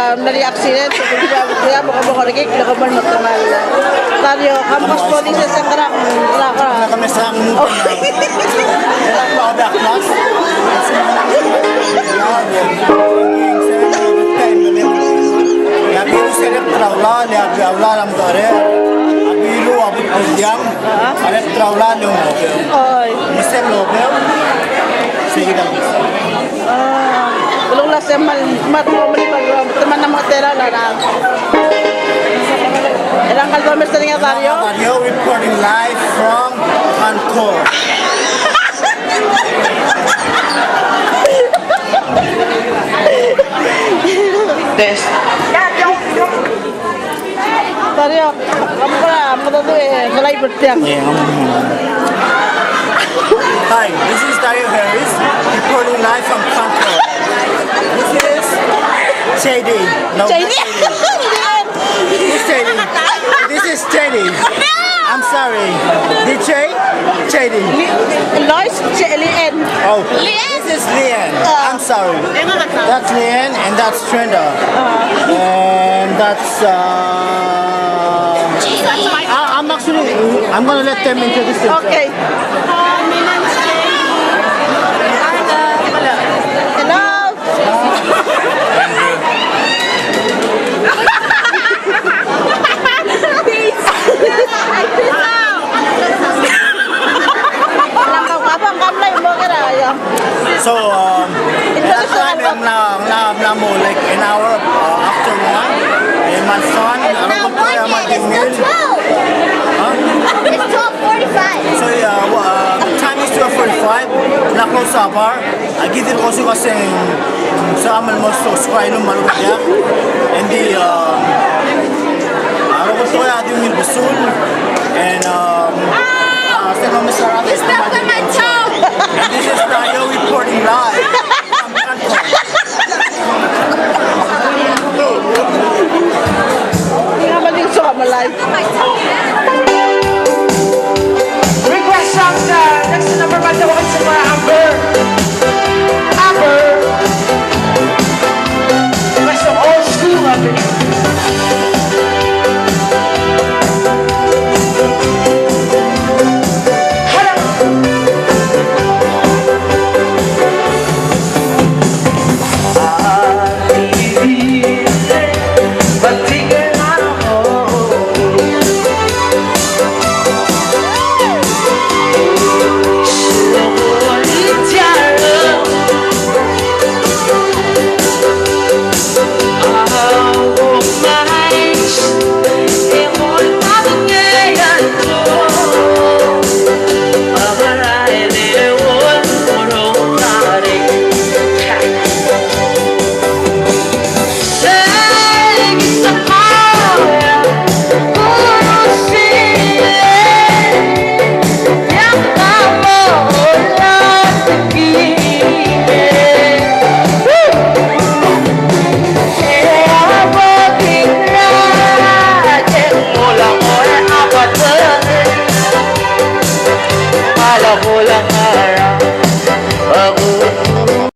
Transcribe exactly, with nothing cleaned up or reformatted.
Ng mle accident, so kuk tia, tia, mo, mo, mo, mo, mo, mo, mo, Tario, kemam ko sbodi se se ngera, ngera, ngera. Kemam se ng mo, Oi. Ng mle sebeched el obis. A, el ulengsem el mat, mo, mo, mo, te mla mo tela el a. Erang kal domes er ngii a Tario. Tario reporting live from Concord. Test. Tario, kemam ko er a, kemam ko er a, e, July birthday. Yeah, um. Hi, this is Tario Harris, reporting live from Concord. This is J D. No, J D. Not J D. Who's J D? This is J D. I'm sorry. D J? J D. Li-, Lois, J-, Lien. Oh, Lien. This is Lien. Uh. I'm sorry. That's Lien and that's Trenda. Uh. And that's, uh, I, I'm actually, I'm gonna let them introduce themselves. Okay. Hello. So, um, that time, um, now, now, now more like an hour, uh, after one. And my son, I don't know why I'm not doing it. Huh? It's twelve forty-five. So, yeah, well, uh, the time is twelve forty-five. Now close our bar. Aki dirk osisiu el kmo ng sebechem el mo subscribe el mo er a diak. And the, uh, a rokui el tekoi a di ungil besul. And, um, uh, sel mo mesa er a, it's not my show. And this is Tario reporting live.